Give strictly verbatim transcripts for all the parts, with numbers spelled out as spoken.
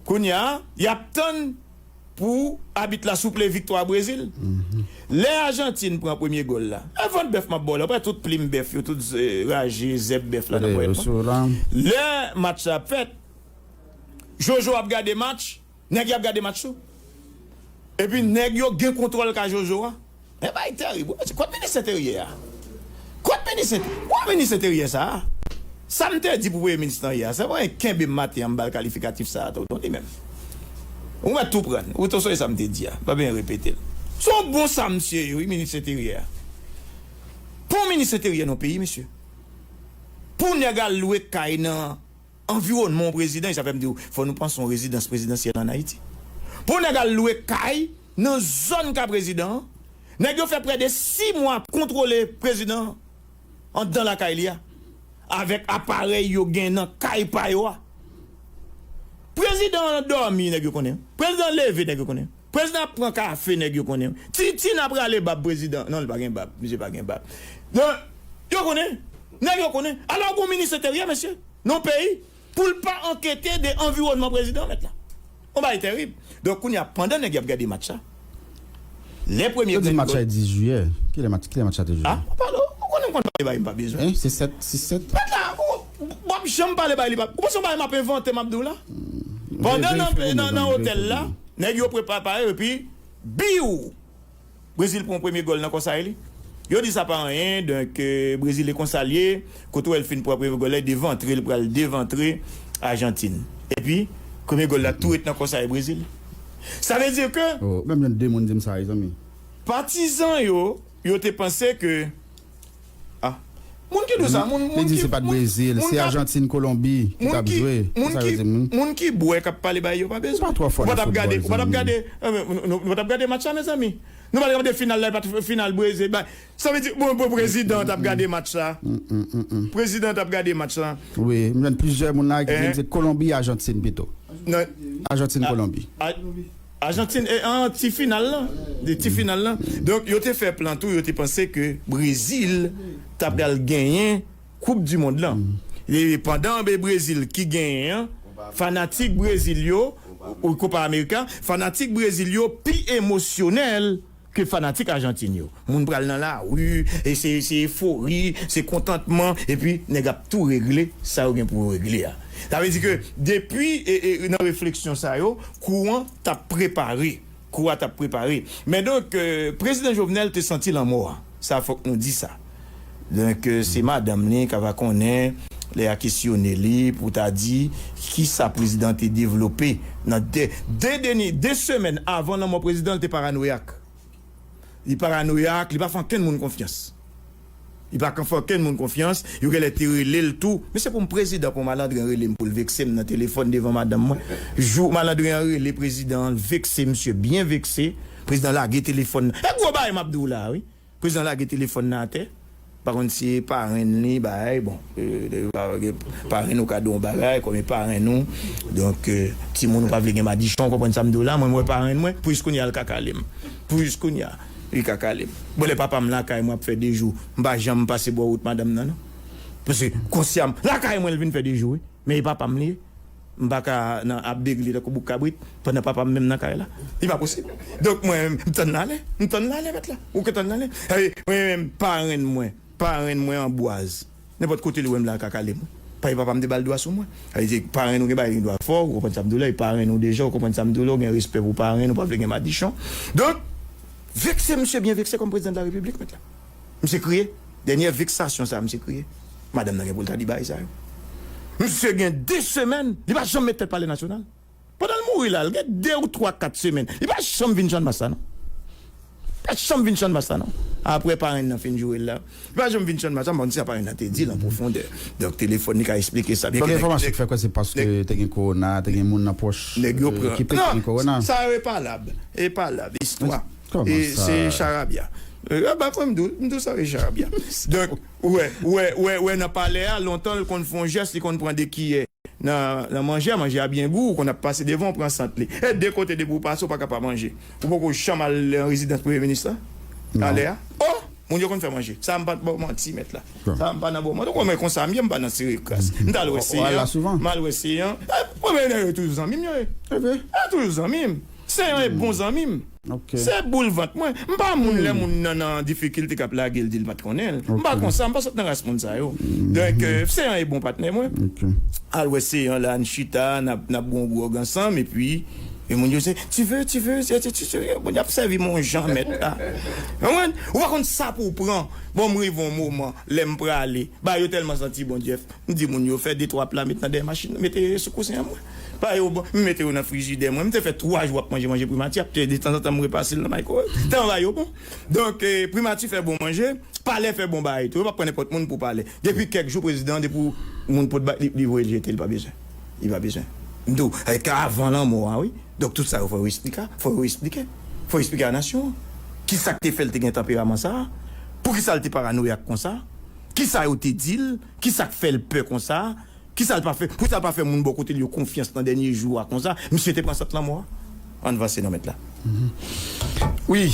Kounye a, y ap tann pou abit la souple viktwa Brezil. Lè Ajantin pran premye gòl la, e vant bèf m ap ba w la, prè tout plim bèf yo, tout, eh, raje, zèb bèf la nan ponyèt mwen. Lè match la ap fèt, Jojo ap gade match, nèg y ap gade match tou. Epi nèg yo gen kontwòl ka Jojo a. E bay tèrib. Kot minis enteryè a? Kot minis ent-, wè minis enteryè sa a? Sa m te di pou premye minis lan yè a, se mwen kenbe m maten an, m ba l kalifikatif sa a, tonton li menm. Ou mèt tou prann. Ou tou sonje sa m te di a. Pa bezwen repete l. Se yon bon sa misye ye, wi, minis enteryè a. Pou minis enteryè nan peyi, mesye. Pou nèg al lwe kay nan anviwònman yon prezidan, e sa fè m di w, fò nou panse yon rezidans prezidansyèl ann Ayiti. Pou nèg al lwe kay nan zòn ka prezidan an, nèg yo fè prè de sis mwa ap kontwole prezidan an anndan lakay li a, avèk aparèy yo gen nan kay pa yo a. Prezidan an dòmi, nèg yo konnen. Prezidan an leve, nèg yo konnen. Prezidan ap pran kafe, nèg yo konnen. Titine ap rale bab prezidan. Non, li pa gen bab. Misye pa gen bab. Non, yo konnen. Nèg yo konnen. Alò, gon minis enteryè, mesye, nan peyi, pou l pa ankete de anviwònman prezidan, mèt la. On bagay tèrib. Donk, kounye a, pandan nèg y ap gade match la, lè premye Yo di grenn match la gòl e dis jiyè. Kilè match, kilè match la te jwe? Ah, ou pale, ou konnen m konn pale bagay m pa bezwen. Hein, se sèt, sis sèt? Mèt la, ou, ou p ap janm pale bagay li pa. Ou panse yon bagay m ap envante, m ap di w la? Pandan nan, nan, nan otèl la, nèg yo prepare yo, epi, biw! Brezil pran premye gòl nan konsay li. Yo di sa pa anyen, donk, eh, Brezil e konsa l ye, kote w wè l fin pran premye gòl la, devantre, l pral devantre Ajantin. Epi, premye gòl la tou ret nan konsay Brezil. Sa vle di ke Oh, menm jan de moun di m sa, mezanmi. Patizan yo, yo te panse ke Ah. Moun ki di sa, moun, moun ki, se pa t moun, Brezil, moun se k ap, Ajantin, Kolonbi ki t ap jwe. Moun ki, moun ki bwè k ap pale bay yo pa bezwen. Ou pa twò fò nan foutbòl, zanmi. Ou pa t ap gade, ou pa t ap gade, eh, nou, nou, nou pa t ap gade match la, mezanmi. Nou pa t ap gade final la, e pa t final Brezil, bay. Sa vle di, bon, bon, prezidan t ap gade match la. Prezidan t ap gade match la. Wi, m jwenn plizyè moun la ki di m se Kolonbi, Ajantin pito. Ajantin, Kolonbi. Ajantin, e, an ti final la. De ti final la. Donk, yo te fè plan tou, yo te panse ke Brezil ta pral genyen Koup di Mond lan. E pandan be Brezil ki genyen an, fanatik Brezil yo, ou Copa America, fanatik Brezil yo pi emosyonèl ke fanatik Ajantin yo. Moun pral nan lari, e se, se efori, se kontantman, epi nèg ap tou regle sa yo gen pou yo regle a. Sa vle di ke depi, e, e, nan refleksyon sa yo, kou an t ap prepare. Kou a t ap prepare. Men donk, eh, prezidan Jovenel te santi lanmò a. Sa fòk nou di sa. Donk, eh, se madanm li k ava konnen lè y a kesyone li pou ta di kisa prezidan te devlope nan de, de dènye, de semèn avan lanmò prezidan, li te paranoyak. Li paranoyak, li pa fè ankenn moun konfyans. Li pa ka fè okenn moun konfyans, yo genlè te rele l tou. Men se pou m prezidan, pou malandren rele m, pou l vekse m nan telefòn devan madanm mwen. Jou malandren an rele prezidan an, l vekse misye, byen vekse. Prezidan lage telefòn nan. E gwo bagay m ap di w la a, wi. Prezidan lage telefòn nan atè. Pa konn si parenn li, bagay, bon, eh, parenn ou ka di yon bagay, kòm e parenn ou. Donk, eh, timoun ou pa vle gen madichon, ou konprann sa m di w la, mwen, mwen parenn mwen, pou jis kounye a l ka kale m. Pou jis kounye a. Li ka kale m. Bon, lè papa m lakay mwen ap fè de jou, m pa janm pase bò wout madanm nan, non. Paske konsyan m, lakay mwen l vin fè de jou, wi. Men e papa m li ye. M pa ka nan ap degle tankou bouk kabrit, pandan papa m menm nan kay la. Li pa posib. Donk, mwen, m tann l ale. M tann l ale, mèt la. Ou ke tann l ale. Sa vle di, mwen menm, parenn mwen, parenn mwen Anbwaz. Nenpòt kote li wè m la, l ka kale m. Paske papa m te ba l dwa sou mwen. Sa vle di, parenn ou gen bagay, li gen dwa fè w, ou konprann sa m di w la, e parenn ou deja, ou konprann sa m di w la, ou gen respè pou parenn, ou pa vle gen madichon. Donk, vekse, misye byen vekse kòm prezidan de la repiblik, mèt la. Misye kriye. Dènyè veksasyon sa, misye kriye. Madanm nan gen pou l ta di bagay sa yo. Misye gen de semèn, li pa janm met tèt Palè Nasyonal. Pandan l mouri la, l gen de ou twa, kat semèn. Li pa janm vin Channmas la, non. Pa janm vin Channmas la, non. Apre parenn nan fin joure l la. Li pa janm vin Channmas la, m pa konn si sa parenn nan te di l an pwofondè. Donk, telefòn li ka esplike sa. Donk, enfòmasyon ki fè kwè se paske te gen kowona, te gen moun nan pwòch, nèg yo pran. Ki pete gen kowona. Non, sa yo e palab. E palab, istwa. E se charabya. Eh, ba, mwen, m di w, m di w sa, e charabya. Donk, ou wè, ou wè, ou wè, ou wè, nan palè a, lontan, l konn fè yon jès, li konn pran de kiyè. Nan, nan manje a, manje a byen gou, ou konn ap pase devan, ou pran sant li. E de kote, depi ou pase, ou pa ka pa manje. Ou poko janm al nan rezidans premye minis la? Alè a? Oh! Moun yo konn fè manje. Sa m pa t ba w manti, mèt la. Sa m pa nan ba w manti. Ou konnen konsa m ye, m pa nan sere kras. M t al wè Seyan. M al wè Seyan. Premye nèg yo toujou zanmi m yo ye. E toujou zanmi m. Seyan e bon zanmi m. Se boul vant mwen. M pa moun lè moun nan nan difikilte k ap lage l di l pa t konnen l. M pa konsa, m pa sot nan ras moun sa yo. Donk, Seyan e bon patnè mwen. Al wè Seyan la, n chita, n ap, n ap gon gwòg ansanm, epi e moun yo se, tu veux, tu veux, tu veux, moun y ap sèvi m yon jan mèt la. Ou konprann? Ou pa konn sa pou w pran. Bon, m rive yon moman, lè m prale, ba yo tèlman santi bon, Jeff. M di moun yo fè de twa pla met nan dèyè machin, mete sou kousen an mwen. Ba yo bon, m mete yo nan frijidè mwen. M te fè twa jou ap manje, manje primati, ap te detanzantan m repase l nan maykowèv. Tan ba yo bon. Donk, eh, primati fè bon manje, palè fè bon bagay tou. Yo p ap pran nenpòt moun pou palè. Depi kèk jou, prezidan, depi moun pot ba, li, li voye l jete, li pa bezwen. Li pa bezwen. M di w, eh, ka avan lanmò a, wi. Donk, tout sa yo fò yo esplike, fò yo esplike. Fò yo esplike a nasyon an. Kisa k te fè l te gen tanperaman sa a? Poukisa l te paranoyak konsa? Kisa yo te di l? Kisa k fè l pè konsa? Kisa l pa fè? Poukisa l pa fè moun bò kote l yo konfyans nan dènye jou a konsa? Misye te pran sant lanmò a. Ann vanse non mèt la. Wi,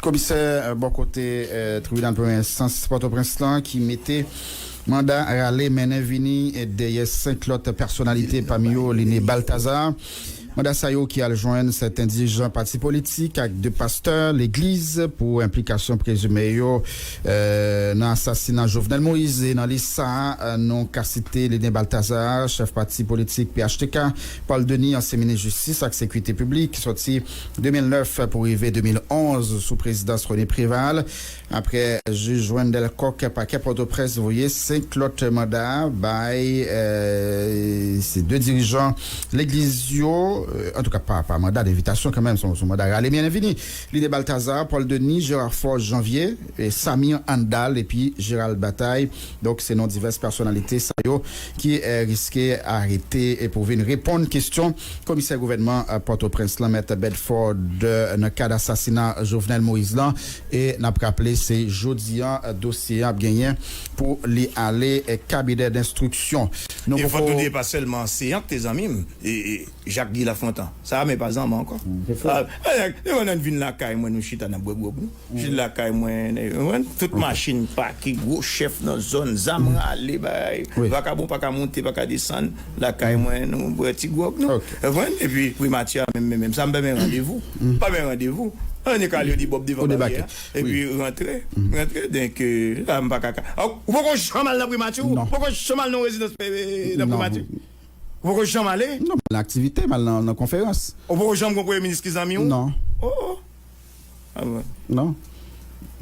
komisè, euh, bò kote, euh, tribinal premye enstans Pòtoprens lan ki mete manda rale mennen vini, eh, dèyè senk lòt pèsonalite, pami yo Line Balthazar. Manda sa yo ki al jwenn sèten dirijan pati politik ak de pastè legliz pou enplikasyon prezime yo, eh, nan asasina Jovenel Moïse. E nan lis sa a, eh, nou ka site Line Balthazar, chèf pati politik P H T K, Paul Denis, ansyen minis jistis ak sekirite piblik, soti de mil nèf pou rive de mil onz sou prezidans René Préval. Apre jij Wendell Coq, pakè Pòtoprens voye senk lòt manda bay, eh, se de dirijan legliz yo, eh, antouka pa, pa manda, envitasyon kanmenm, se yon, se yon manda rale mennen vini. Line Balthazar, Paul Denis, Gérard Forge Janvier, eh, Samir Handal epi Gérald Bataille. Donk, se non divès pèsonalite sa yo ki, eh, riske arete, eh, pou vin reponn kesyon komisè gouvènman, eh, Pòtoprens lan, Mèt Bedford, eh, nan kad asasina Jovenel Moïse lan. E n ap raple, se jodi a, eh, dosye a ap genyen pou li ale, eh, kabinè denstriksyon. E fòk nou di, e pa sèlman Seyan ki te zanmi m, e, e Jacques Guy Lafontant. Sa a, men pa zanmi ankò. Li konn vin lakay mwen, nou chita, n ap bwè gwòg nou. Vin lakay mwen, eh, tout machin pake, gwo chèf nan zòn, zam rale, bay. Vakabon pa ka monte, pa ka desann. Lakay mwen, nou bwè ti gwòg nou. Ou konprann? Epi primati a menm, menm, menm. Sa m pa bay randevou. Pa bay randevou. Annik al yo di Bòb devan baryè a. Epi rantre. Rantre, donk, eh, la m pa ka ka. Ou poko janm al nan primati, ou? Poko janm al nan rezidans, eh, nan primati? Ou poko janm ale? Non, m al nan aktivite, m al nan, nan konferans. Ou poko janm gon premye minis ki zanmi w? Non. Oh, oh. Ah bon. Non.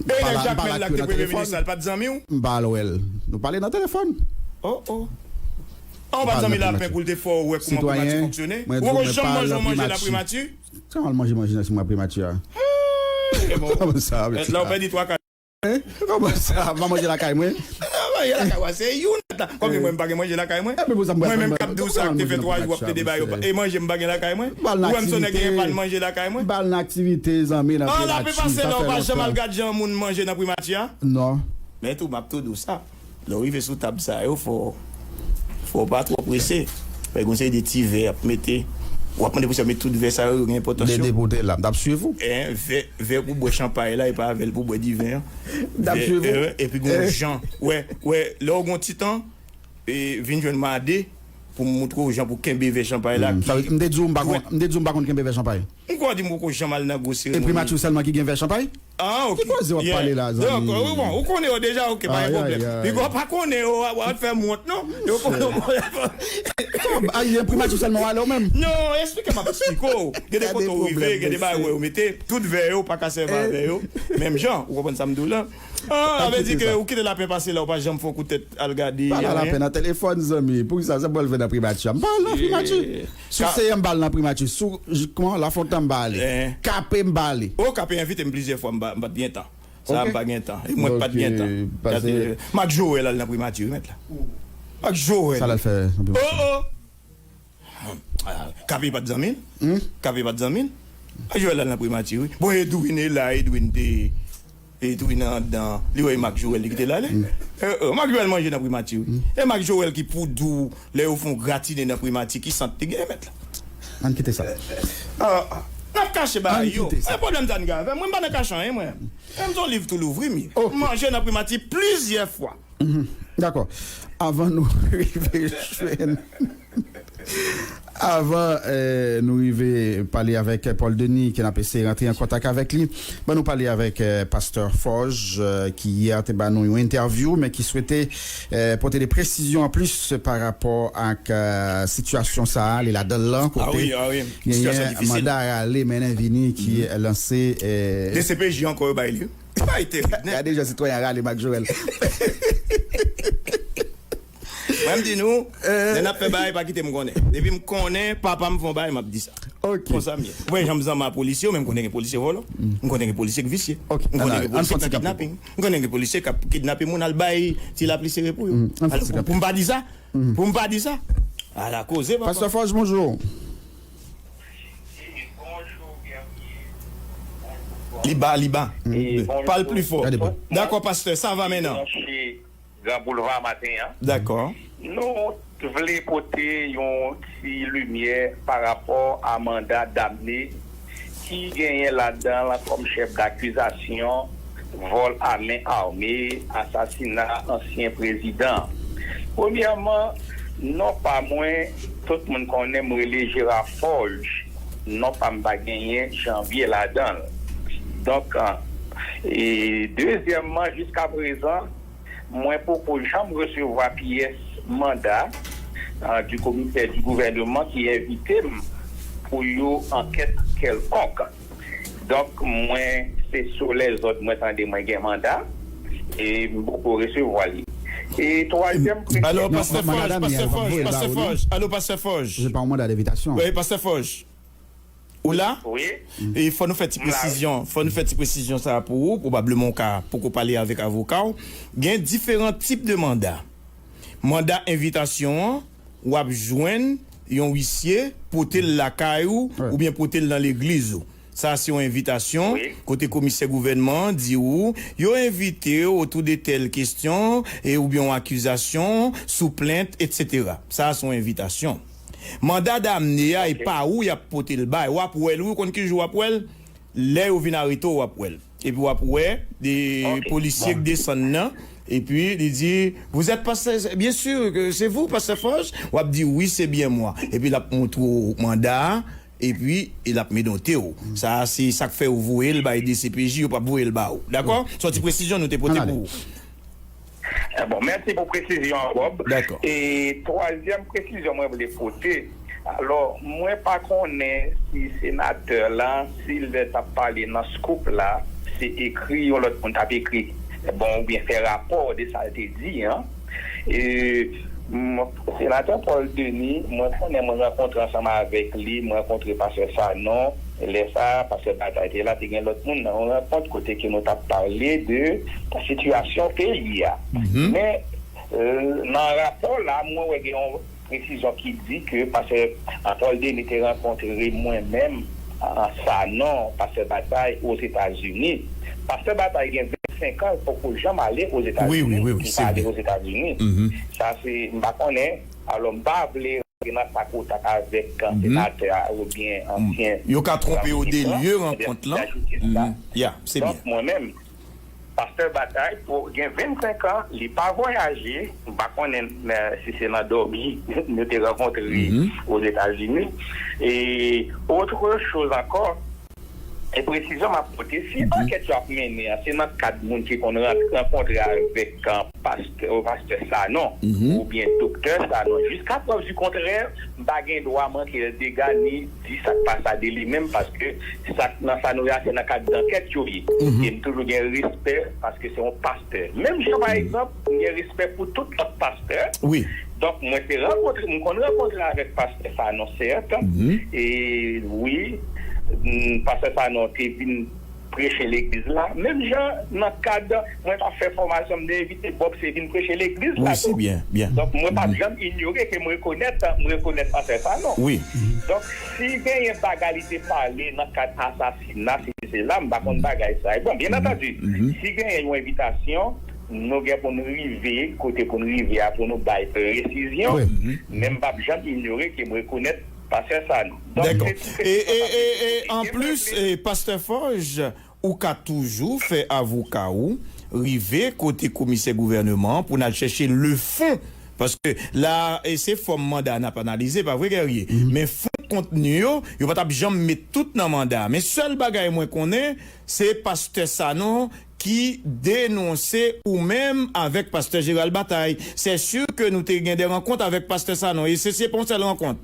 E lè Jakmèl la ki te premye minis la, l pa t zanmi w? M pa al wè l. Nou pale nan telefòn. Oh, oh. An, ou pa t zanmi Lapen pou l te fè w wè kòman primati fonksyone? Ou poko janm manje yon manje la primati? Kòman l manje manje nan si mwen primati a? Kòman sa? La ou pèdi twa kat. Kòman sa? M pa manje lakay mwen? Manje lakay ou a, se youn la. Kòm mwen, m pa gen manje lakay mwen. Mwen menm k ap di w sa, k te fè twa jou ap plede ba yo, e manje m pa gen lakay mwen? Ou wè m sonnen gen pa n manje lakay mwen? M pa al nan aktivite, zanmi, nan primati, sa fè lontan. An, la pe pase la, ou pa janm al gad jan moun manje nan primati a? Non. Men tou, m ap tou di w sa. Lè w rive sou tab sa yo, fò, fò w pa twò prese. Fè gon seri de ti vè y ap mete. W ap mande pou sa met tout vè sa yo, yo gen enpòtans yo. Dede pou te la, m t ap swiv ou. Vè, vè pou bwè chanpay la, e pa vè l pou bwè diven an. M t ap swiv ou. Epi gon jan. Wè, wè, lè w gon ti tan, e, vin jwenn Made pou m moutre w jan pou kenbe vè chanpay la. M te di w m pa konn, m te di w m pa konn kenbe vè chanpay. M kwè w di m poko janm al nan gwo seremoni. E primati w sèlman ki gen vè chanpay? Ah, ok. Ki koze w ap pale la, zanmi? Donk, euh, bon, ou konnen yo deja, ok, pa gen pwoblèm. Piga w pa konnen yo, w ap fè m wont, non? Yo konnen yo. Ay, gen primati w sèlman w ale w menm? Non, esplike m ap esplike w. Gen de kote w rive, gen de bagay ou wè yo mete, tout vè yo pa ka sèvi avè yo. Menm jan, ou konprann sa m di w la? Ah, sa vle di ke ou kite Lapen pase la, ou pa janm fè yon kout tèt al gade. Pale a Lapen nan telefòn, zanmi. Poukisa sa pral fè nan primati a? M pa al nan primati. Sou Seyan m pa al nan primati. Sou, kòman, Lafontan m pa ale. Kape m pa ale. O, Kape envite m plizyè fwa, m pa, m pa t gen tan. Sa a m pa gen tan. E mwen pa t gen tan. Mak Joel al nan primati, wi, mèt la. Mak Joel. Sa l al fè nan primati? Oh, oh. Ah, Kape pa t zanmi l? Kape pa t zanmi l? Mak Joel al nan primati, wi. Bon, Edwin e la, Edwin te, Edwin anndan, li wè e Mak Joel li kite l ale. Eh, eh, Mak Joel manje nan primati, wi. E Mak Joel ki pou di w, lè yo fè yon gratine nan primati, ki sant li gen, mèt la? Ann kite sa. Ah, ah. N ap kache bagay yo. E pwoblèm sa n gen avè m? Mwen, m pa nan kache anyen, mwen. Menm se yon liv tou louvri m ye. M manje nan primati plizyè fwa. Dakò. Avan nou rive jwenn Avan eh, nou rive pale avèk Paul Denis, ke n ap eseye rantre an kontak avèk li, ban nou pale avèk eh, pastè Forge, eh, ki yè te ba nou yon entèvyou, men ki swete eh, pote de presizyon an plis pa rapò ak eh, sitiyasyon sa a, li ladan l lan, kote genyen manda rale mennen vini ki lanse. Eh, D C P J ankò yo bay li. Bay terib, nèt. Gade jan sitwayen an rale Marc Joël. Mwen, m di nou, lè n ap fè bagay, pa kite m konnen. Depi m konnen papa m fè yon bagay, m ap di sa. Konsa m ye. Mwen, jan m zanmi a polisye, men m konnen gen polisye vòlò. M konnen gen polisye k visye. M konnen gen polisye k nan kidnaping. M konnen gen polisye k ap kidnape moun, al bay ti lapli sere pou yo. Pou m pa di sa. Pou m pa di sa. Ala koze, papa. Pastè Forge, bonjou. Li ba, li ba. Pale pli fò. Dakò, pastè, sa va mennan. Gran Boulva maten an. Dakò. Nou vle pote yon ti limyè pa rapò a manda damne ki genyen ladan l kòm chèf dakizasyon vòl a men ame, asasina ansyen prezidan. Premyèman, non pa mwen, tout moun konnen m rele Gérard Forge. Non pa m pa genyen Janvier ladan l. Donk, e, dezyèmman, jiskaprezan, mwen poko janm resevwa pyès manda ah, du commissaire du gouvernement ki envite m pou yon ankèt kèlkonk. Donk, mwen, se sou lèzòd mwen tande mwen gen manda, e m poko resevwa li. E twazyèm presizyon. Alo, pastè Forge, pastè Forge, pastè Forge. Alo, pastè Forge. Se pa yon manda denvitasyon. Wi, pastè Forge. Ou la? Wi. E fò nou fè ti presizyon. Fò nou fè ti presizyon sa a pou ou. Pwobableman ou ka poko pale avèk avoka w. Gen diferan tip de manda. Manda envitasyon an, w ap jwenn yon wisye, pote l lakay ou, oubyen pote l nan legliz ou. Sa a se yon envitasyon, kote komisè gouvènman an di ou, yo envite w otou de tèl kesyon, e, oubyen yon akizasyon, sou plent, etsetera. Sa a se yon envitasyon. Manda damne a, e pa ou y ap pote l bay. W ap wè l, wi, ou konn ki jou w ap wè l? Lè yo vin arete w, w ap wè l. Epi w ap wè de polisye k desann nan. Epi li di, vous êtes pasteur, bien sûr que c'est vous, pastè Forge. W ap di, wi, se byen mwa. Epi l ap montre w manda a. Epi l ap menote w. Sa a se sa k fè yo voye l bay D C P J, yo p ap voye l ba ou. Dakò? Se yon ti presizyon nou te pote pou ou. Eh, bon, mèsi pou presizyon an, Bob. Dakò. E twazyèm presizyon mwen vle pote. Alò, mwen pa konnen si senatè la, si lè t ap pale nan scoop la, se ekri yon lòt moun t ap ekri, bon, oubyen fè rapò de sa l te di an. E, m, senatè Paul Denis, mwen konnen mwen rankontre ansanm avèk li, mwen rankontre pastè Sanon, lè sa a, pastè Batay te la, te gen lòt moun nan yon rankont kote ke nou t ap pale de sitiyasyon peyi a. Men, euh, nan rapò la, mwen wè gen yon presizyon ki di ke pastè Paul Denis te rankontre mwen menm, ah, Sanon, pastè Batay, Ozetazini. Pastè Batay gen vennsenk an, l poko janm ale Ozetazini. Wi, wi, wi, wi, se vre. Li pa ale Ozetazini. Sa se, m pa konnen. Alò, m pa vle rantre nan sa k otak avèk senatè a oubyen ansyen. Yo ka twonpe yo de lye rankont lan. Ya, se byen. Donk, mwen menm, pastè Batay, pou, gen vennsenk an, li pa vwayaje, m pa konnen, eh, si se nan dòmi nou te rankontre Ozetazini. E, autre chose encore, e presizyon m ap pote, si ankèt yo ap mennen an, se nan kad moun ki konn ran-, rankontre avèk, ah, pastè, pastè Sanon, oubyen doktè Sanon, jiska prèv di kontrè, m pa gen dwa manke l dega ni di sa k pa sa de li menm, paske sa k nan sa nou ye a, se nan kad dankèt yo ye. E m toujou gen respè, paske se yon pastè. Menm jan, pa egzanp, m gen respè pou tout lòt pastè. Wi. Donk, mwen te rankontre, m konn rankontre avèk pastè Sanon, sèt. E wi, m, pastè Sanon te vin preche legliz la. Menm jan nan kad mwen t ap fè fòmasyon, m te envite Bob se vin preche legliz la tou. Wi, se byen, byen. Donk, mwen p ap janm inyore ke m rekonèt, m rekonèt pastè Sanon. Wi. Donk, si genyen bagay li te pale nan kad asasina, si se la, m pa konn bagay sa. E bon, byen antandi, si genyen yon envitasyon, nou gen pou n rive kote pou n rive a pou nou bay presizyon. Men m p ap janm inyore ke m rekonèt Pastè Sanon. Donk, dakò. Se ti kèk e, e, e, e, an plis, e, Pastè Forge, ou ka toujou fè avoka ou rive kote komisè gouvènman an pou n al chèche le fon. Paske la, e se fòm manda n ap analize, pa vre, Guerrier? Men fon kontni yo, yo pa t ap janm met tout nan manda. Men sèl bagay mwen konnen, se pastè Sanon ki denonse ou menm avèk pastè Gérald Bataille. C'est sûr que nou te gen de rankont avèk pastè Sanon, e se, se pa yon sèl rankont.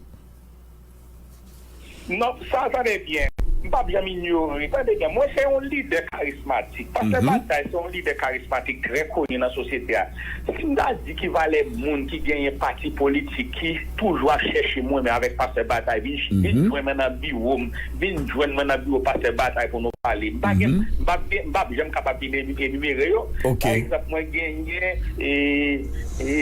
Non, sa, tande byen. M p ap janm inyore. Tande byen, mwen se yon lidè karismatik. Pastè Bataille se yon lidè karismatik trè koni nan sosyete a. Si m ta di ki valè moun ki genyen pati politik ki toujou ap chèche mwen, men avèk pastè Bataille, vin, vin jwenn mwen nan biwo m, vin jwenn mwen nan biwo pastè Bataille pou nou pale. M pa gen, m p ap gen, m p ap janm kapab vin eni-, enimere yo. Pa egzanp, mwen genyen, e, e,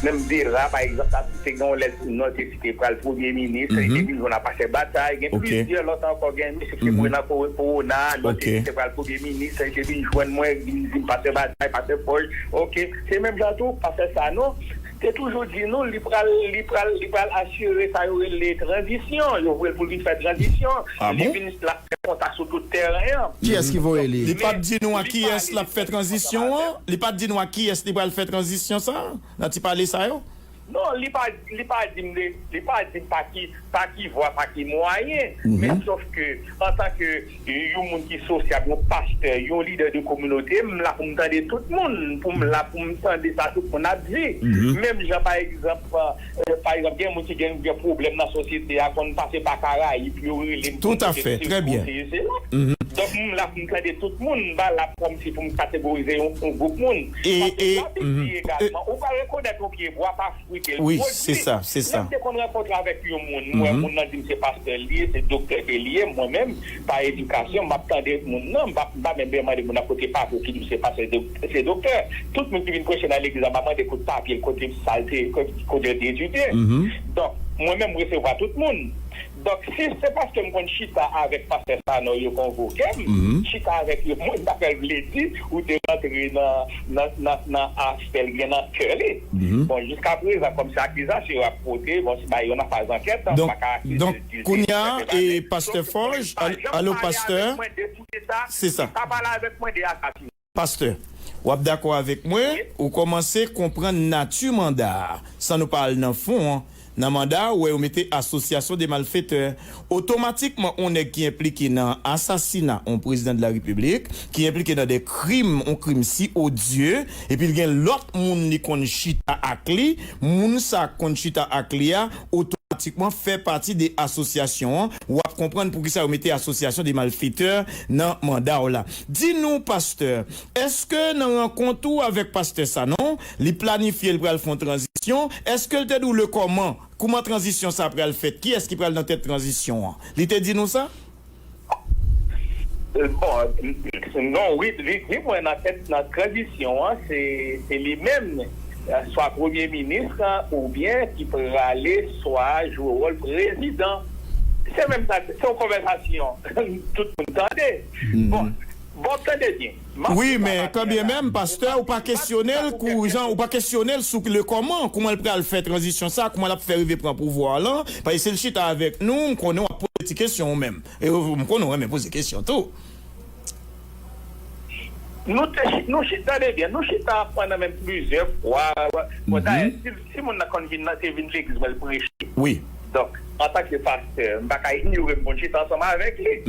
menm Vera, pa egzanp, te gen yon lèt non, te site pral premye minis, li te vin jwenn ak pastè Bataille, gen plizyè lòt ankò, gen mesye ki te mouri nan ko-, kowona, lòt te site pral premye minis, li te vin jwenn mwen, vin di m pastè Bataille, pastè Forge, oke, se menm jan tou, pastè Sanon, te toujou di nou, li pral, li pral, li pral asire sa yo rele tranzisyon, yo voye l pou l vin fè tranzisyon, li vin, l ap fè kontak sou tout tèren an. Kiyès ki voye li? Li pa t di nou a kiyès l ap fè tranzisyon an? Li pa t di nou a kiyès li pral fè tranzisyon sa a? Nan ti pale sa yo? Non, li pa, li pa di m de, li pa di m pa ki, pa ki vwa, pa ki mwayen. Men sòf ke, antanke yon moun ki sosyab, yon pastè, yon lidè de kominote, m la pou m tande tout moun, pou m la pou m tande sa tout moun ap di. Menm jan, pa egzanp, e, pa egzanp, gen moun ki gen, gen pwoblèm nan sosyete a, konn pase pa Karayib, yo rele m pou m pote se, pote se la. Donk, m la pou m tande tout moun, m pa la kòmsi pou m kategorize yon, yon gwoup moun. Paske sa te di egalman, ou pa rekonèt yon pye bwa pa fwi ke l pwodui. Lè m te konn rankontre avèk yon moun, m wè moun nan di m se pastè l ye, se doktè ke l ye, mwen menm, pa edikasyon, m ap tande moun nan, m pa, m pa menm mande moun nan kote pa pou ki di m se pastè, se doktè. Tout moun ki vin preche nan legliz la, m pa mande kote papye l, kote sa l te, kote l te etidye. Donk, mwen menm, m resevwa tout moun. Donk, si se paske m konn chita avèk pastè Sanon, yo konvoke m, chita avèk yo, mwen, sa fè l vle di, ou te rantre nan, nan, nan, nan aspè l gen nan kè li. Bon, jiska prezan, kòm se akizasyon y ap pote, bon, se ba yo nan faz ankèt, m pa ka akize l di l te fè bagay. Donk, kounye a, e, pastè Forge, alo, pastè, se sa. Li pa pale avèk mwen de asasina. Pastè, w ap dakò avèk mwen, ou kòmanse konprann nati manda a, san nou pa al nan fon an. Nan manda a, ou wè yo mete asosyasyon de malfetè. Otomatikman, yon nèg ki enplike nan asasina yon prezidan de la repiblik, ki enplike nan de krim, yon krim si odye, epi l gen lòt moun li konn chita ak li, moun sa konn chita ak li a, otomatikman fè pati de asosyasyon an. W ap konprann poukisa yo mete asosyasyon de malfetè nan manda w la. Di nou, pastè, èske nan rankont ou avèk pastè Sanon, li planifye l pral fè yon tranzisyon? Èske l te di w le kòman? Kouman tranzisyon sa pral fèt? Kiyès ki pral nan tèt tranzisyon an? Li te di nou sa? Bon, non, wi, li di mwen nan tèt, nan tranzisyon an, se, se li menm, swa premye minis, oubyen ki prale, swa jwe wòl prezidan. Se menm sa, se yon konvèsasyon tout moun tande. Bon, bon, tande byen. Wi, men kanmenm, pastè, ou pa kesyone l kou jan, ou pa kesyone l sou le kòman, kouman l pral fè tranzisyon sa, kouman l ap fè rive pran pouvwa lan, paske si l chita avèk nou, m konnen w ap poze ti kesyon ou menm. E ou, m konnen w renmen poze kesyon tou. Nou te chi-, nou chita, tande byen, nou chita pandan menm plizyè fwa. Bon, dayè, si, si moun nan konn vin nan, te vin legliz mwen, l preche. Wi. Donk, antanke pastè, m pa ka inyore m konn chita ansanm avèk li.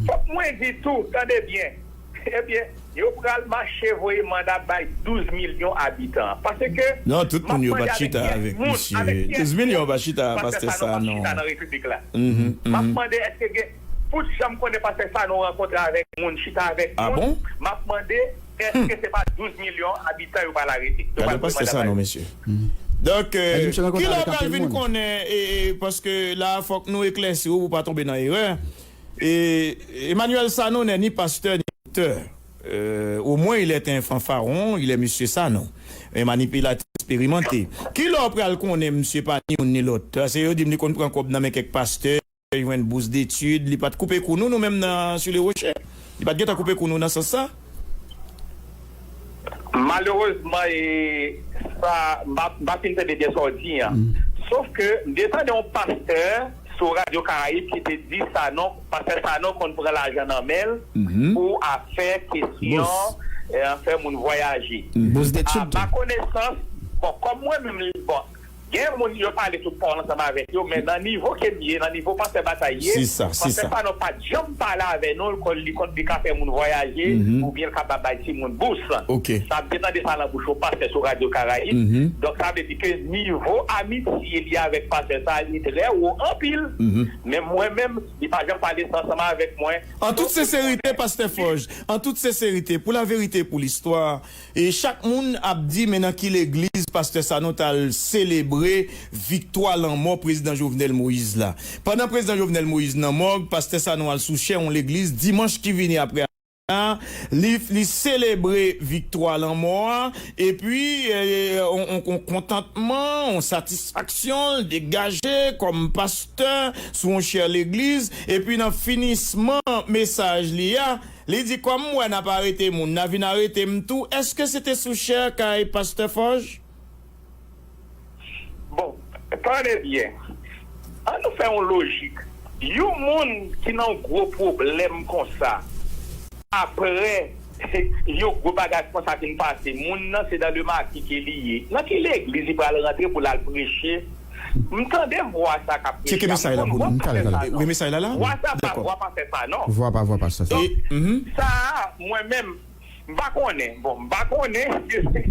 Fòk mwen di tou, tande byen, ebyen, yo pral mache voye manda bay douz milyon abitan. Paske, non, tout moun yo pa t chita avèk misye. Douz milyon pa chita ak pastè Sanon. Pastè Sanon pa chita nan repiblik la. M ap mande, èske gen, pou jan m konnen pastè Sanon rankontre avèk moun, chita avèk moun, m ap mande, èske se pa douz milyon abitan yo pral arete? Yo pral voye manda bay. Donk, e, kilè w pral vin konnen, e, e, paske la, fòk nou eklèsi w pou w pa tonbe nan erè. E, Emmanuel Sanon n'est ni pasteur ni docteur. Euh, au moins, il est un fanfaron, il est monsieur Sanon. Un manipulateur expérimenté. Kilè w pral konnen misye pa ni youn ni lòt? Paske yo di m li konn pran kòb nan men kèk pastè, jwenn bous detid, li pa t koupe kou nou, nou menm nan Sur les Rochers. Li pa t gentan koupe kou nou nan sans sa. Malerezman, e sa, m pa, m pa fin tande byen sa w di an. Sof ke m te tande yon pastè, sou Radyo Karayib ki te di Sanon, pastè Sanon konn pran lajan nan men l pou afè kesyon, eh, fè moun vwayaje. Boss de A, tube tou. Ma konesans, bon, kòm mwen menm, bon, gen moun yo pale tout pawòl ansanm avèk yo, men nan nivo ke m ye, nan nivo pastè Batay ye, Se sa, se pastè sa. Sanon pa t janm pale avè nou, l konn, li konn, li ka fè moun vwayaje, oubyen l ka ba bay timoun bous. Ok. Sa m te tande sa nan bouch yon pastè sou Radyo Karayib. Donk, sa vle di ke nivo amitye li avèk pastè sa, li trè wo anpil. Men mwen menm, li pa janm pale sa ansanm avèk mwen. An tout senserite, pastè Fòj, an tout senserite, pou laverite, pou listwa, e chak moun ap di, men nan ki legliz pastè Sanon t al selebre viktwa lanmò prezidan Jovenel Moïse la. Pandan prezidan Jovenel Moïse nan mòg, pastè Sanon al sou chè yon legliz dimanch ki vini apre a, li, li selebre viktwa lanmò a, epi, eh, on, on, on kontantman, on satisfaksyon, l degaje kòm pastè sou yon chè legliz, epi nan finisman mesaj li a, li di, kòm m wè n ap arete moun, n a vin arete m tou. Èske se te sou chè kay pastè Fòj? Bon, tande byen. An nou fè yon lojik. Yon moun ki nan gwo pwoblèm konsa, apre yon gwo bagay konsa fin pase, moun nan se dan lemaki ke li ye. Nan ki legliz li pral rantre pou l al preche? M tande vwa sa k ap preche Tcheke a. Mesaj la pou nou. Talè, talè. Wi, mesaj la la? Vwa sa pa vwa pastè sa, non. Vwa pa vwa pastè sa. Donk, sa a, mwen menm, m pa konnen. Bon, m pa konnen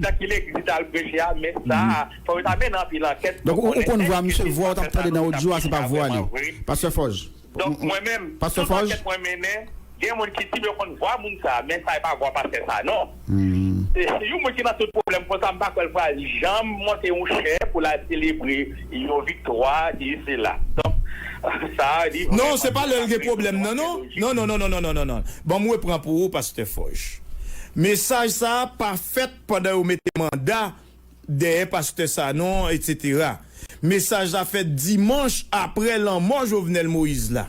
nan ki legliz li t al preche a, men sa a, fò yo ta mennen anpil ankèt pou konnen. Donk, ou konn vwa misye, vwa ou t ap tande nan odyo a, se pa vwa li. Pastè Fòj. Donk, mwen menm, tout ankèt mwen mennen, gen moun ki di m yo konn vwa moun sa, men sa e pa vwa pastè sa, non. E, yon moun ki nan tout pwoblèm konsa, m pa kwè l pral janm monte yon chè pou l al selebre yon viktwa, e sela. Donk, sa, li Non, se pa lè l gen pwoblèm, non, non. Non, non, non, non, non, non, non, non. Ban m repran pou ou, pastè Fòj. Mesaj sa a pa fèt pandan yo mete manda dèyè pastè Sanon, etsetera. Mesaj la fèt dimanch apre lanmò Jovenel Moïse la.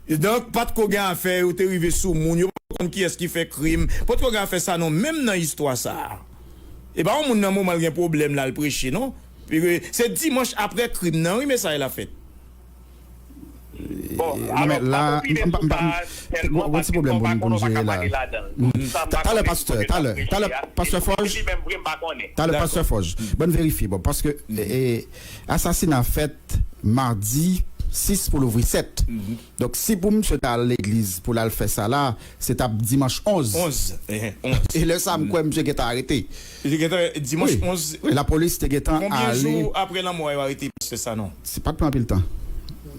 E donk, pa t ko gen afè yo te rive sou moun, yo pa konn kiyès ki fè krim, pa t ko gen afè Sanon menm nan istwa sa a. E pa yon moun nan moman l gen pwoblèm la l preche, non. Pi, se dimanch apre krim nan, wi, mesaj la fèt. Bon, non, alò, men la, m pa, m pa, m pa, m, m, gon, gon ti pwoblèm pou nou, pou nou jere la. Talè, pastè, talè, talè, pastè Fòj. Talè, pastè Fòj. Ban n verifye, bon, paske, e, e, asasina fèt madi sis pou louvri sèt. Donk, si pou misye ta al legliz pou l al fè sa la, se t ap dimanch onz. Onz, eh, onz. E lè sa, m kwè misye gentan arete. Li gentan, dimanch onz. Wi, lapolis te gentan ale. Konbyen jou apre lanmò yo arete pastè Sanon? Se pa t pran anpil tan.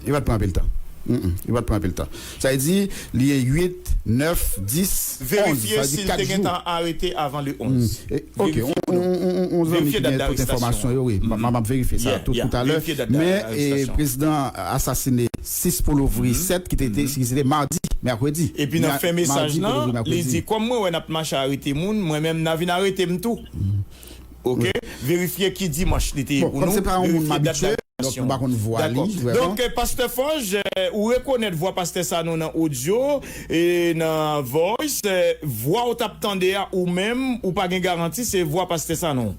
Li pa t pran anpil tan. Mm, mm, li pa t pran anpil tan. Sa vle di, li ye uit, nèf, dis, onz. Verifye si l te gentan arete avan le onz. Ok, on, on, on, on, on zanmi ki gen tout enfòmasyon yo, wi. M, m, m ap verifye sa tout, tout talè. Men, e, prezidan asasine sis pou louvri sèt, ki te, te, ki se te madi, mèkredi. Epi nan fen mesaj lan, li di, kòm mwen wè n ap mache arete moun, mwen menm, n a vin arete m tou. Ok? Verifye ki dimanch li te ye pou nou. Bon, kòm se pa yon moun m abitye, donk, m pa konn vwa li, vrèman. Dakò. Donk, eh, pastè Fòj, eh, ou rekonèt vwa pastè Sanon nan odyo e nan voice, eh, vwa ou t ap tande a ou menm, ou pa gen garanti se vwa pastè Sanon?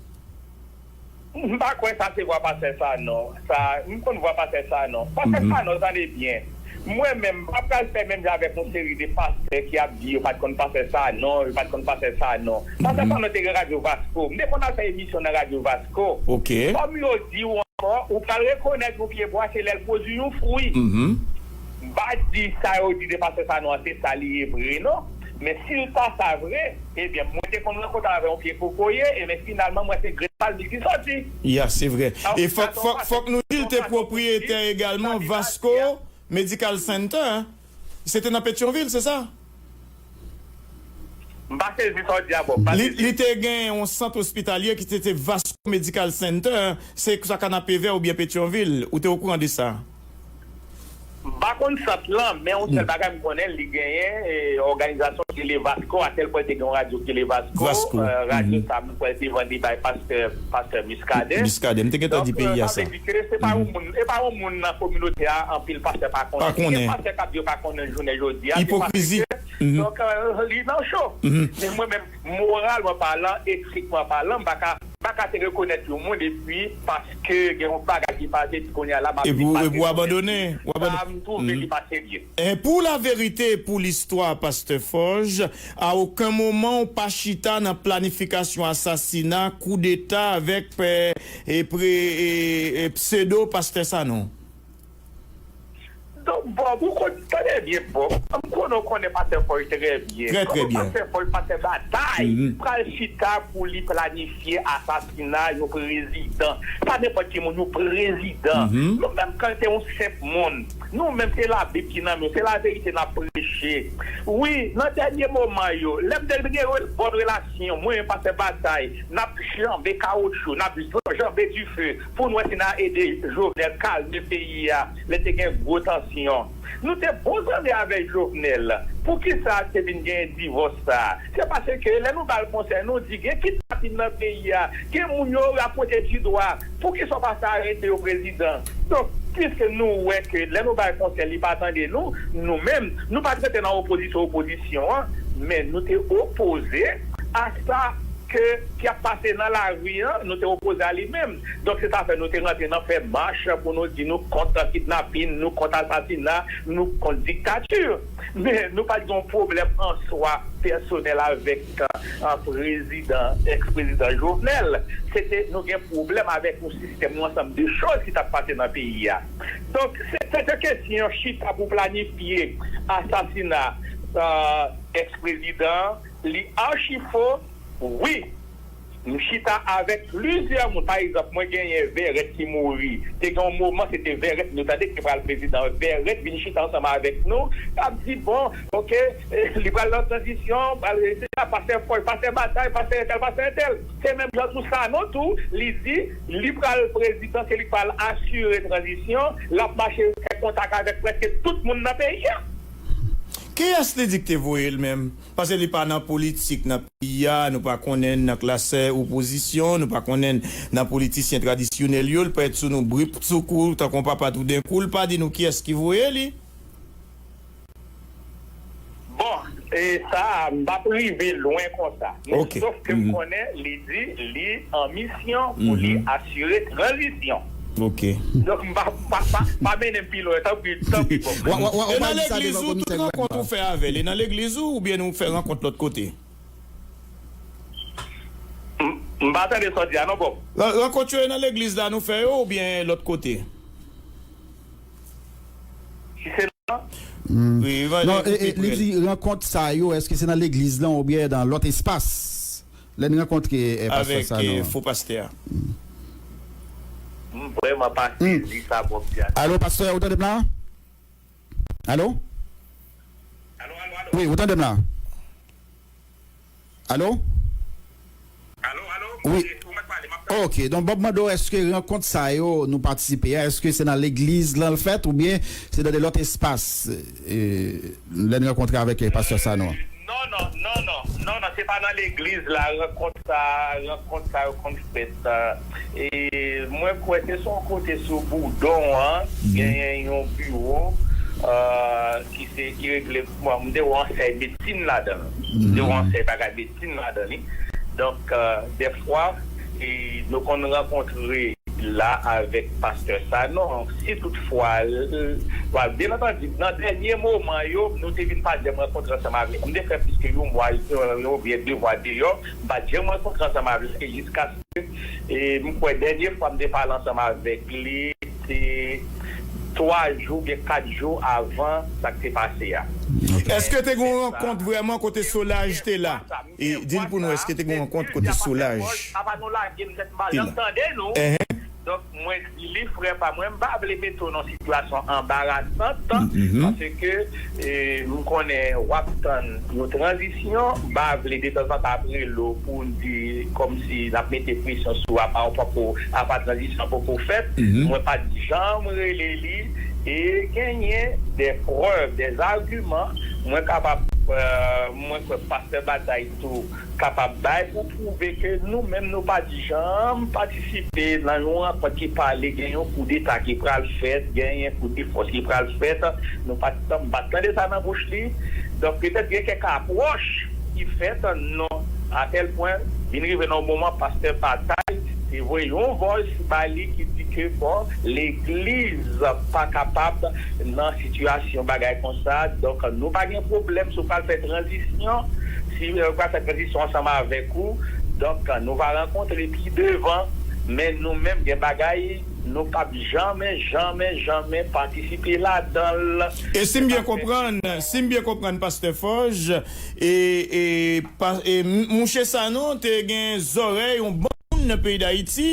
M pa kwè sa se vwa pastè Sanon. Sa, m konn vwa pastè Sanon. Pastè Sanon, tande byen. Mwen menm, m pa pral fè menm jan avèk yon seri de pastè ki ap di yo pa t konn pastè Sanon, yo pa t konn pastè Sanon. Pastè Sanon te gen Radyo Vasco. M te konn al fè emisyon nan Radyo Vasco. Ok. Kòm yo di w ankò, ou pral rekonèt yon pyebwa, se lè l pwodui yon fwi. M pa di sa yo di de pastè Sanon an, se sa li ye vre, non. Men si l ta sa vre, ebyen, mwen te konn rankontre avè yon pye kokoye, e men finalman, mwen se grenn palmis li soti. Ya, se vre. E fòk, fòk, fòk nou di l te pwopriyetè egalman Vasco Medical Center, hein. Se te nan Petyonvil, se sa? M pa sezi sa w di a, bò, m pa sezi. Li te gen yon sant ospitalye ki te, te Vasco Medical Center, se sa Kanapevè oubyen Petyonvil, ou te okouran de sa? M pa konn sant lan, men yon sèl bagay m konnen, li genyen, eh, òganizasyon ki rele Vasco, atèl pwè te gen yon radyo ki rele Vasco, eh, radyo sa m kwè te vann li bay pastè, pastè Muscadin. Muscadin, m te gentan di peyi a sa. Donk, eh, sa vle di ke se pa yon moun, e pa yon moun nan kominote a, anpil pastè pa konnen. Pa konnen. Gen pastè k ap di yo pa konnen jounen jodi a, se paske, donk, eh, li nan cho. Men mwen menm, moralman palan, etikman palan, m pa ka, m pa ka te rekonèt yon moun epi paske gen yon bagay ki pase, epi kounye a la, m ap vin pase rekonèt li. Sa, m twouve li pa serye. E pou laverite, pou listwa, Pastè Forge, a okenn moman ou pa chita nan planifikasyon asasina, koudeta avèk, e, e, pre-, e, e, pseudo Pastè Sanon? Donk, Bob, ou konn, tande byen, Bob. M konnen w konnen Pastè Forge trè byen. Trè, trè byen. Kòman Pastè Forge, Pastè Batay, pral chita pou li planifye asasina yon prezidan? Pa nenpòt ki moun, yon prezidan. Nou menm, kan se yon senp moun, nou menm, se Labib ki nan men, se laverite n ap preche. Wi, nan dènye moman yo, lè m te gen re-, bòn relasyon, mwen, Pastè Batay, n ap janbe kawotchou, n ap janbe dife, pou n wè si n a ede Jovenel kalme peyi a, lè te gen gwo tansyon. Nou te bon zanmi avèk Jovenel. Poukisa te vin gen divòs sa a? Se paske lè nou ba l konsèy, nou di gen kidnapin nan peyi a, gen moun yo rapwote di dwa. Poukisa w pa sa arete yo, prezidan? Donk, piske nou wè ke lè nou ba l konsèy, li pa tande nou, nou menm, nou pa t rete nan opozisyon, opozisyon an, men nou te opoze a sa ke, ki ap pase nan lari an, nou te opoze a li menm. Donk, se sa fè nou te rantre nan fè mach pou nou di nou kont kidnapin, nou kont asasina, nou kont diktati. Men nou pa t gen yon pwoblèm an swa pèsonèl avèk, a, prezidan, èks-prezidan Jovenel. Se te, nou gen pwoblèm avèk yon sistèm, yon ansanm de choz ki t ap pase nan peyi a. Donk, se, se te kesyon chita pou planifye asasina, a, èks-prezidan, li achi fo, wi. M chita avèk plizyè moun. Pa egzanp, mwen genyen Vèrèt ki mouri. Te gen yon moman, se te Vèrèt, nou tande ki pral prezidan. Vèrèt vin chita ansanm avèk nou. L ap di, bon, oke, li pral nan tranzisyon, pral rete la, pastè Fòj, pastè Batay, pastè entèl, pastè entèl. Se menm jan tou Sanon tou, li di, li pral prezidan, se li k pral asire tranzisyon, l ap mache fè kontak avèk prèske tout moun nan peyi a. Kiyès li di k te voye l menm? Paske li pa nan politik nan peyi a, nou pa konnen l nan klas, eh, opozisyon, nou pa konnen l nan politisyen tradisyonèl yo, l parèt sou nou brip sou kou, tankou yon papa toudenkou, l pa di nou kiyès ki voye li. Bon, e sa a, m p ap rive lwen konsa. Men, ok, sof ke m konnen, li di, li an misyon pou li asire tranzisyon. Ok. Donk, m pa, pa, pa, pa mennen m pi lwen, tanpri, tanpri, Bob. E nan legliz ou, tout rankont ou fè avè l, e nan legliz ou, oubyen nou fè rankont lòt kote? M, m pa tande sa w di a non, Bob. Ra-, rankont yo e nan legliz la nou fè yo, oubyen lòt kote? Si se nan... Non, e, e, li di rankont sa yo, èske se nan legliz lan oubyen nan lòt espas? Lè n rankontre, eh, pastè Sanon, avèk, eh, fo pastè a. M vrèman pa sezi sa Bob di a. Alo, pastè, ou tande m la? Alo? Wi, ou tande m la? Alo? Wi. Ok, donk Bob mande w, èske rankont sa yo nou patisipe a, èske se nan legliz lan l fèt oubyen se nan de lòt espas, eh, lè n rankontre avèk, eh, pastè Sanon an? Non, non, non, non, non, non, se pa nan legliz la rankont sa, rankont sa yo konn fèt. E mwen kwè se sou yon kote sou Boudon an, genyen yon biwo, eh, ki se, ki regle, bon, m te wè yon sèy medsin ladan l. M te wè yon sèy bagay medsin ladan li. Donk, eh, dèfwa, e, nou konn rankontre la avèk pastè Sanon. Si toutfwa, l, l, byen antandi, nan dènye moman yo, nou te vin pa janm rankontre ansanm avèk. M te fè plis ke yon mwa, yon, yon byen de mwa deyò, m pa t janm rankontre ansanm avèk li jiskaske, e, m kwè dènye fwa m te pale ansanm avèk li, se twa jou oubyen kat jou avan sa k te pase a. Èske te gen yon rankont vrèman kote Solaj te la? E di l pou nou, èske te gen yon rankont kote Solaj te la? Apa nou lage m tèt m pa janm tande nou. Donk, mwen di li, frè pa mwen, m pa vle mete w nan sitiyasyon anbarasant, paske, e, m konnen w ap tann yon tranzisyon, m pa vle detanzantan ap rele w pou n di kòmsi n ap mete presyon sou w, apa w poko, apa tranzisyon poko fèt. Mwen pa t janm rele li, e genyen de prèv, de agiman, mwen kapab, eh, mwen kwè pastè Batay tou, kapab bay pou pwouve ke nou menm nou pa t janm patisipe nan yon rankont ki pale gen yon koudeta ki pral fèt, gen yon koudefòs ki pral fèt. Nou pa t, m pa t tande sa nan bouch li. Donk, petèt gen kèk apwòch ki fèt, non, a tèl pwen, vin rive nan yon moman, pastè Batay Te voye yon vòys ba li ki di ke, bon, legliz pa kapab nan sitiyasyon bagay konsa. Donk, nou pa gen pwoblèm si w pral fè tranzisyon, si w pral fè tranzisyon ansanm avèk ou. Donk, nou va rankontre pi devan, men nou menm gen bagay nou p ap janmen, janmen, janmen patisipe ladan l. E si m byen konprann, si m byen konprann, Pastè Fòj, e, e, pa, e, m- mouche Sanon te gen zòrèy yon bon moun nan peyi Dayiti.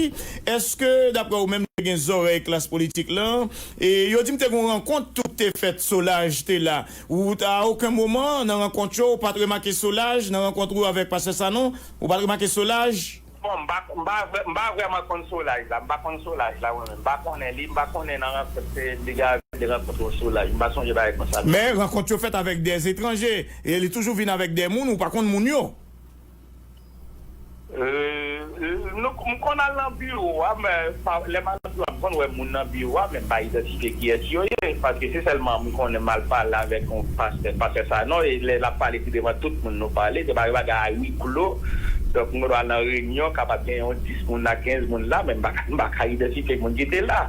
Èske, daprè ou menm, te gen zòrèy klas politik lan? E yo di m te gen yon rankont tou te fèt, Solaj te la. Ou, a okenn moman, nan rankont yo, ou pa t remake Solaj, nan rankont ou avèk Pastè Sanon, ou pa t remake Solaj? Bon, m pa, m pa, vrè- m pa vrèman konn Solaj la. M pa konn Solaj la, mwen menm. M pa konnen li, m pa konnen nan rankont se li gen de rankont yon Solaj. M pa sonje bagay konsa. Men rankont yo fèt avèk de etranje. E li toujou vin avèk de moun, ou pa konn moun yo. Euh, nou, m konn al nan biwo a, men pa- lè m al nan biwo a, m konn wè moun nan biwo a, men m pa idantifye kiyès yo ye, paske se sèlman m konnen m al pale avèk yon pastè, pastè Sanon, e lè l ap pale pi devan tout moun nou pale, se pa yon bagay a wi klo. Donk, nou al nan reyinyon, kapab gen yon dis moun la, kenz moun la, men m pa ka, m pa ka idantifye moun ki te la.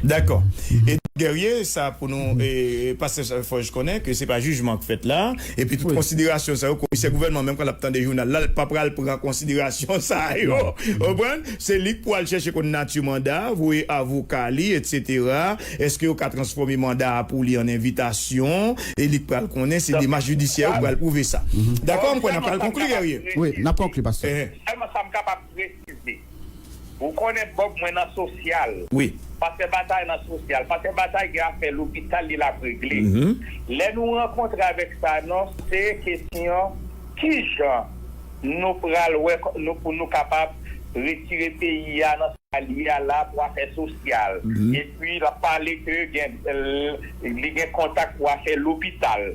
Dakò. E Guerrier, sa pou nou, e, pastè Fòj konnen ke se pa jijman k fèt la, epi tout konsiderasyon sa yo, komisè gouvènman, menm kan l ap tande jounal la, l pa pral pran konsiderasyon sa yo. Ou konprann? Se li k pral chèche konn nati manda, voye avoka li, etsetera. Èske yo ka transfòme manda a pou li an envitasyon? E li k pral konnen, se demach jidisyè yo k pral pwouve sa. Dakò, m kwè n ap pral konkli, Guerrier. Wi, n ap konkli, pastè. Sèlman sa m kapab presize. Ou konnen Bob mwen nan sosyal. Wi. Pastè Batay nan sosyal. Pastè Batay gen afè lopital li l ap regle. Lè nou rankontre avèk Sanon, se kesyon kijan nou pral wè kò- nou pou nou kapab retire peyi a nan sa li a la pou afè sosyal. Epi l ap pale ke gen, li gen kontak pou afè lopital.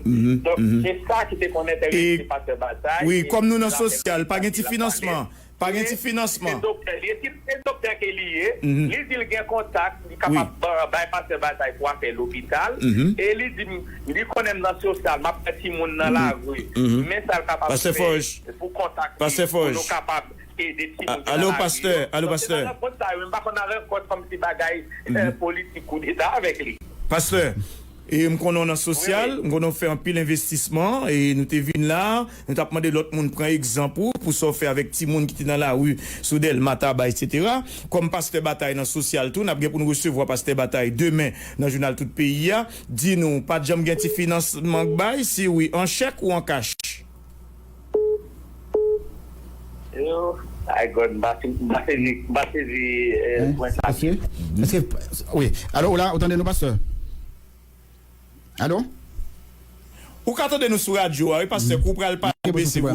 Donk, se sa ki te konn enterese Pastè Batay. Wi, kòm nou nan sosyal, pa gen ti finansman. Pa gen ti finansman. Se doktè, li se, se doktè ke li ye. Li di l gen kontak, li kapab ba- bay pastè Batay pou afè lopital. E li di m, li konnen m nan sosyal, m ap fè timoun nan lari. Men sa l kapab fè pou kontak li, pou nou kapab ede timoun ki nan lari yo. Pastè Fòj. Alo, pastè. Alo, pastè. Donk, se nan rankont sa yo, men m pa konn nan rankont kòmsi bagay, eh, politik koudeta avèk li. Pastè. E m konnen w nan sosyal, m konnen w fè anpil envestisman, e nou te vin la, nou t ap mande lòt moun pran egzanp ou, pou sa w fè avèk timoun ki te nan lari, sou Dèlma, Taba, etsetera. Kòm pastè Batay nan sosyal tou, n ap gen pou nou resevwa pastè Batay demen nan jounal Tout Peyi a. Di nou, pa t janm gen ti finansman k bay, si wi, an chèk ou an kach? Yo, ay God, m pa se- m pa sezi, m pa sezi, eh, pwen sa. Èske, èske, wi. Alo, ou la, ou tande nou, pastè? Alo? Ou ka tande nou sou radyo a, wi, pastè, kou pral pale, ou bese vo